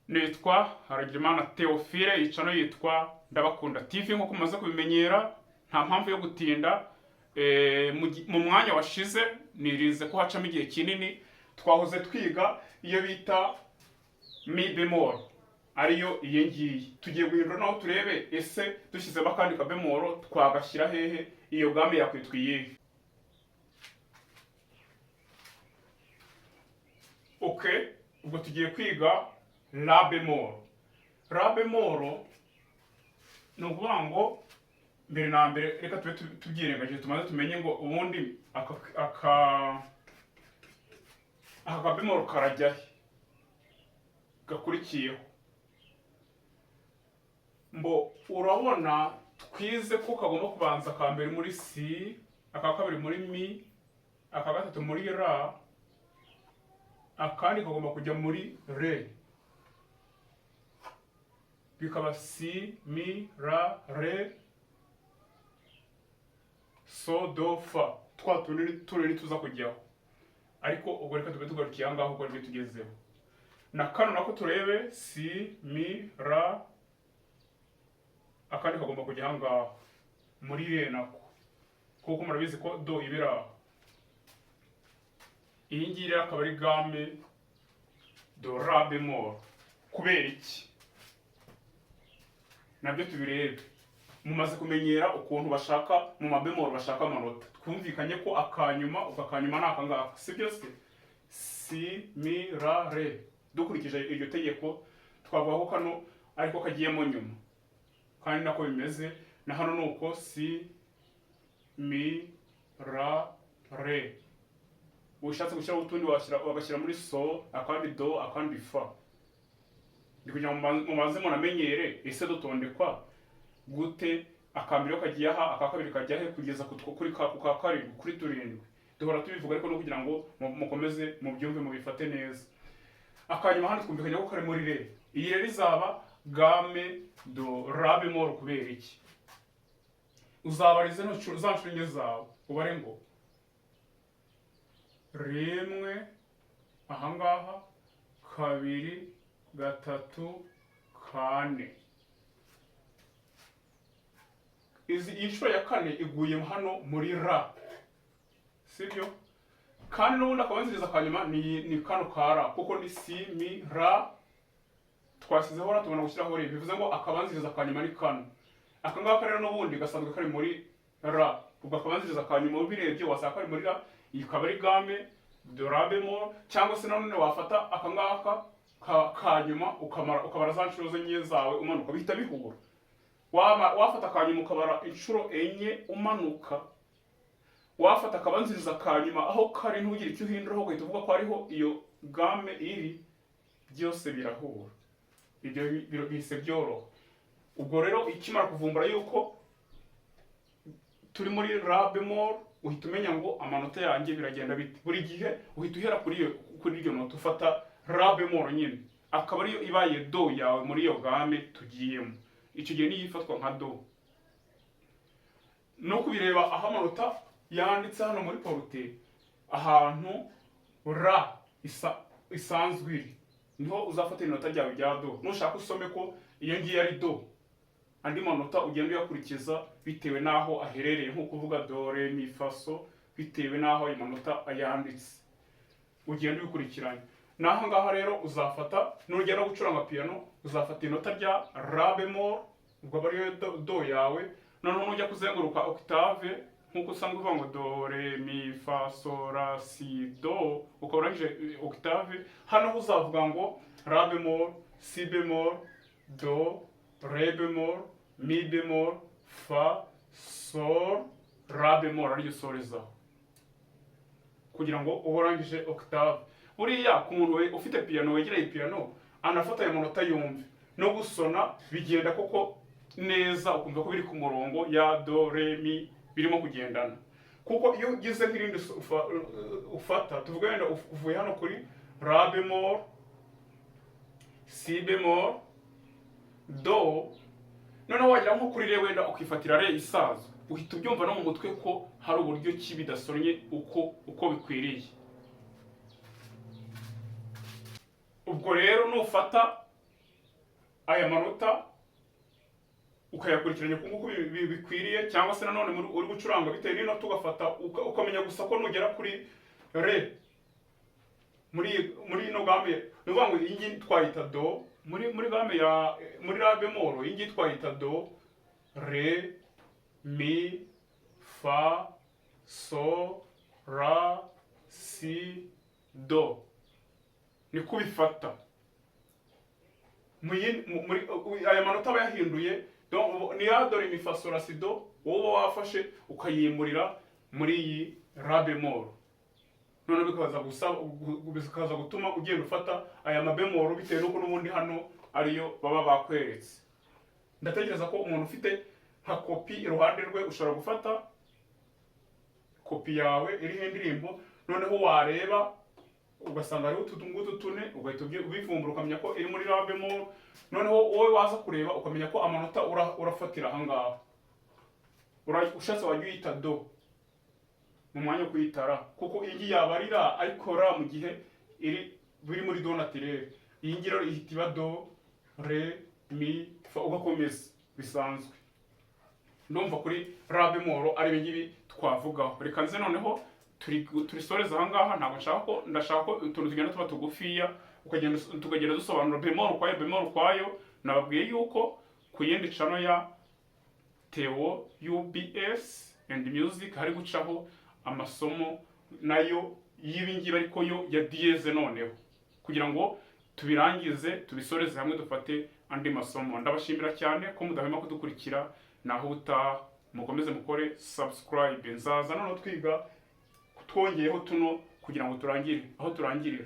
Nitwa Haragirimana Theophile, iyi channel yitwa Ndabakunda TV nk'uko mumaze kubimenyera. Nta mpamvu yo gutinda. Mu mwanya washize nirinze ko hacamo igihe kinini. Twahoze twiga iyo bita mi bémol, ariyo iyi ngiyi. Tugiye guhindura naho turebe ese dushyizemo akandi kabemoro twagashyira hehe, iyo gamme yakwitwa iyihe? Okay, ubwo tugiye kwiga la bémol. La bémol ni ukuvuga ngo mbere na mbere reka tube tubyirengagije, tumaze tumenye ngo ubundi aka kabemoro karajya he gakurikiyeho. Mbo urabona twize ko kagomba kubanza aka mbere muri si, aka kabiri muri mi, aka gatatu muri ra, akandi kagomba kujya muri re, bikaba si, mi, ra, re, so, do, fa. Twa tundi turere tuza kujyaho, ariko ubwo reka tube tugarukiye aha ngaho kuko aribyo tugezeho. Na kano nako turebe si, mi, ra, akandi kagomba kujya aha ngaha muri re nako, kuko murabizi ko do iba iri aho. Iyi ngiyi rero akaba ari gamme de la bémol. Kubera iki? Nabyo tubirebe. Mumaze kumenyera ukuntu bashaka mu mabemoro, bashaka amanota. Twumvikanye ko akanyuma, ubwo akanyuma ni aka ngaka, si byo se? Si, mi, ra, re. Dukurikije iryo tegeko twavuga ko kano ariko kagiyemo nyuma, kandi nako bimeze na hano ni uko: si, mi, ra, re. Ushatse gushyiraho utundi washyira, wagashyira muri so, akandi do, akandi fa. Ndi kugira ngo mubanze munamenyere ese dutondekwa gute, akambere ko kagiye aha, aka kabiri kajya he, kugeza kuri ka ku ka karindwi, kuri turindwi. Duhora tubivuga, ariko no kugira ngo mukomeze mubyumve, mubifate neza. Akanyuma hano twumvikanye ko kari muri re. Iyi rero izaba gamme de la bémol. Kubera iki? Uzabarize za nshuro enye zawe, ubare ngo rimwe ahangaha, kabiri, gatatu, kane. Izi iyi nshuro ya kane iguye hano muri ra, sibyo? Kandi n'ubundi akabanziriza akanyuma ni kano ka ra, kuko ni si, mi, ra. Twashyizeho ra, tubona gushyiraho re, bivuze ngo akabanziriza akanyuma ni kano. Aka ngaka rero n'ubundi gasanzwe kari muri ra. Ubwo akabanziriza akanyuma ubirebye wasanga kari muri ra. Iyi ikaba ari gamme de la bémol. Cyangwa se nanone wafata aka ngaka ka nyuma ukamara ukabara za nshuro enye zawe umanuka, bihita bihura. Wafata akanyuma ukabara inshuro enye umanuka, wafata akabanziriza akanyuma aho kari ntugire icyo uhinduraho, ugahita uvuga ko hariho iyo gamme iri, byose birahura. Ibyo bihise byoroha. Ubwo rero ikimara kuvumbura yuko turi muri la bémol, uhita umenya ngo amanota yanjye biragenda bite. Buri gihe uhita uhera kuri iryo nota, ufata la bémol nyine, akaba ariyo ibaye do yawe muri iyo gamme tugiyemo. Icyo gihe niyo ifatwa nka do. No kubireba aho amanota yanditse hano muri porte, ahantu ra isanzwe iri, niho uzafata inota ryawe rya do. Nushaka usome ko iyo ngiyo ari do, andi manota ugenda uyakurikiza bitewe n'aho aherereye, nko kuvuga do, re, mi, fa, so, bitewe n'aho ayo manota ayanditse ugenda ubikurikiranya. N'aha ngaha rero uzafata, nugenda gucuranga piano uzafata inota rya la bémol, ubwo aba ariyo do yawe. Noneho nujya kuzenguruka octave, nk'uko usanga uvuga ngo do, re, mi, fa, so, la, si, do, ukaba urangije octave, hano ho uzavuga ngo la bémol, si bémol, do, re bémol, mi bémol, fa, sol, la bémol, ariyo usorezaho kugira ngo ube urangije octave. Buriya ku muntu ufite piano, wegereye piano, anafata ayo manota yumve no gusona bigenda koko neza, ukumva ko biri ku murongo, ya do, re, mi birimo kugendana. Kuko iyo ugize nk'irindi ufata, tuvuge wenda uvuye hano kuri la bémol, si bémol, do, noneho wagera nko kuri re wenda ukifatira re isanzwe, uhita ubyumva no mu mutwe ko hari uburyo ki bidasonnye uko bikwiriye. Ubwo rero nufata Aya manota ukayakurikiranya uku nguku bikwiriye, cyangwa se nanone uri gucuranga bitewe n'inota ugafata ukamenya gusa ko nugera kuri re muri ino gamme, ni ukuvuga ngo iyi ngiyi twayita do muri gamme ya muri la bémol. Iyi ngiyi twayita do, re, mi, fa, so, la, si, do, niko ubifata. Muri aya manota aba yahinduye. Donc, ni ya do, re, mi, fa, sol, la, si, do wowe uba wafashe ukayimurira muri iyi la bémol. Noneho bikaza gutuma ugenda ufata aya ma bémol bitewe n'uko n'ubundi hano ariyo baba bakweretse. Ndatekereza ko umuntu ufite nka kopi iruhande rwe, ushobora gufata kopi yawe iriho indirimbo, noneho wareba ugasanga hariho utu ngutu tune, ugahita ubivumbura, ukamenya ko iri muri la bémol. Noneho wowe waza kureba ukamenya ko amanota urafatira ahangaha. Ushatse wajya uyita do mu mwanya wo kuyita la, kuko iyi ngiyi yaba ari la, ariko la mu gihe iri biri muri do naturel. Iyi ngiyi rero ihita iba do, re, mi, fa, ugakomeza bisanzwe. Ndumva kuri la bémol ari ibi ngibi twavugaho. Reka nze noneho turisoreze ahangaha. Ntabwo nshaka ko, ndashaka ko utuntu tugenda tuba tugufiya, ukagenda tukagenda dusobanura bémol ukwayo, bémol ukwayo. Nababwiye yuko ku yindi channel ya Theo UBS and Music hari gucaho amasomo nayo y'ibi ngibi, ariko yo ya dièse, noneho kugira ngo tubirangize, tubisoreze hamwe, dufate andi masomo. Ndabashimira cyane ko mudahwema kudukurikira. Naho ubutaha, mukomeze mukore subscribe. Nzaza noneho twiga twongeyeho tuno kugira ngo turangire aho turangirira.